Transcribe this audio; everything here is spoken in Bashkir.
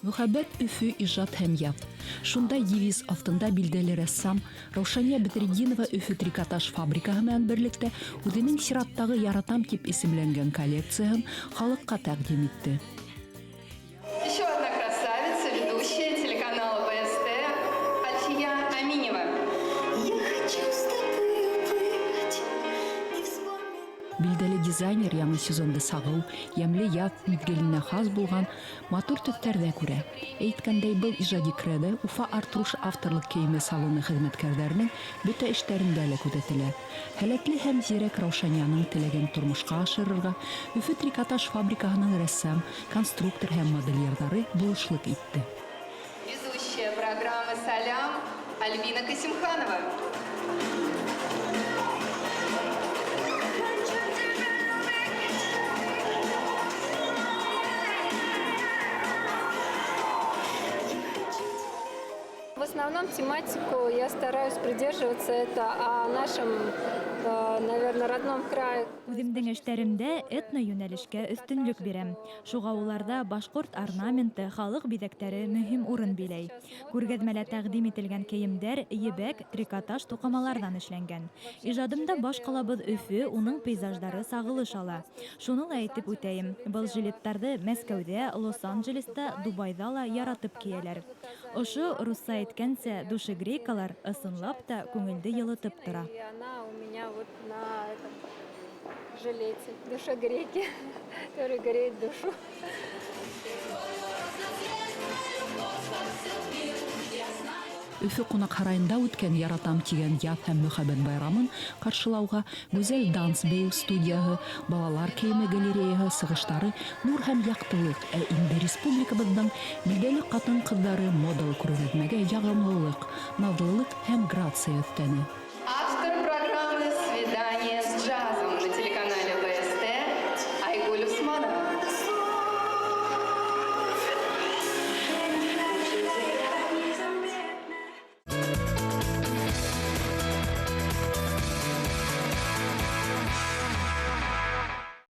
Мөхәббәт, Өфө, ижат һәм яҙ. Шундай девиз аҫтында билдәле рәссам Раушания Бәдретдинова Өфө трикотаж фабрикаһы менән берлектә үзенең сираттагы Яратам дип исемләнгән коллекцияһен халыкка тәкъдим итте. Еще одна красавица, ведущая телеканала БСТ Альфия Аминева. Я хочу с тобой быть, не вспоминать. Билдәле дизайнер яңа сезонда сагыу, ямьле яз мизгеленә хас булган матур төсләрдә күрә. Әйткәндәй, был иҗади кредо Уфа Артруш авторлык кейеме салоны хезмәткәрләренең бөтә эшләрендә лә күзәтелә. Һәләтле һәм зирәк Раушанияның теләген тормышка ашырырга Өфе трикотаж фабрикаһының рәссам, конструктор һәм модельерлары булышлык итте. Ведущая программы «Салям» Альбина Касимханова. Хочу тебя любить. Я хочу тебя. В основном тематику я стараюсь придерживаться это о нашем, наверное, родном крае. Үҙемдең эштәремдә этно йүнәлешкә өҫтөнлөк бирәм. Шуға уларҙа башҡорт орнаменты, халыҡ биҙәктәре мөһим урын биләй. Күргәҙмәлә тәҡдим ителгән кейемдәр ебәк, трикотаж туҡымаларҙан эшләнгән. Ижадымда баш ҡалабыҙ Өфө, уның пейзаждары сағылыш ала. Шуны ла әйтеп үтәйем, был жилеттарҙы Мәскәүҙә, Лос-Анджелеста, Дубайҙа ла яратып кейәләр. Ошо русса әйткәнсә, душегрейкалар ысынлап та күңелде йылытып тора. И она у меня вот на этом жилете, душегрейке, который греет душу. Өфө ҡунаҡ һарайында үткән Яратам тигән яҙ һәм мөхәббәт байрамын ҡаршылауға Гүзәл данс бейеү студияһы, балалар кейеме галереяһы сығыштары нур һәм яҡтылыҡ, ә инде республикабыҙҙың билдәле ҡатын-ҡыҙҙары модалы күргәҙмәгә яғымлылыҡ, наҙлылыҡ һәм грация өҫтәне.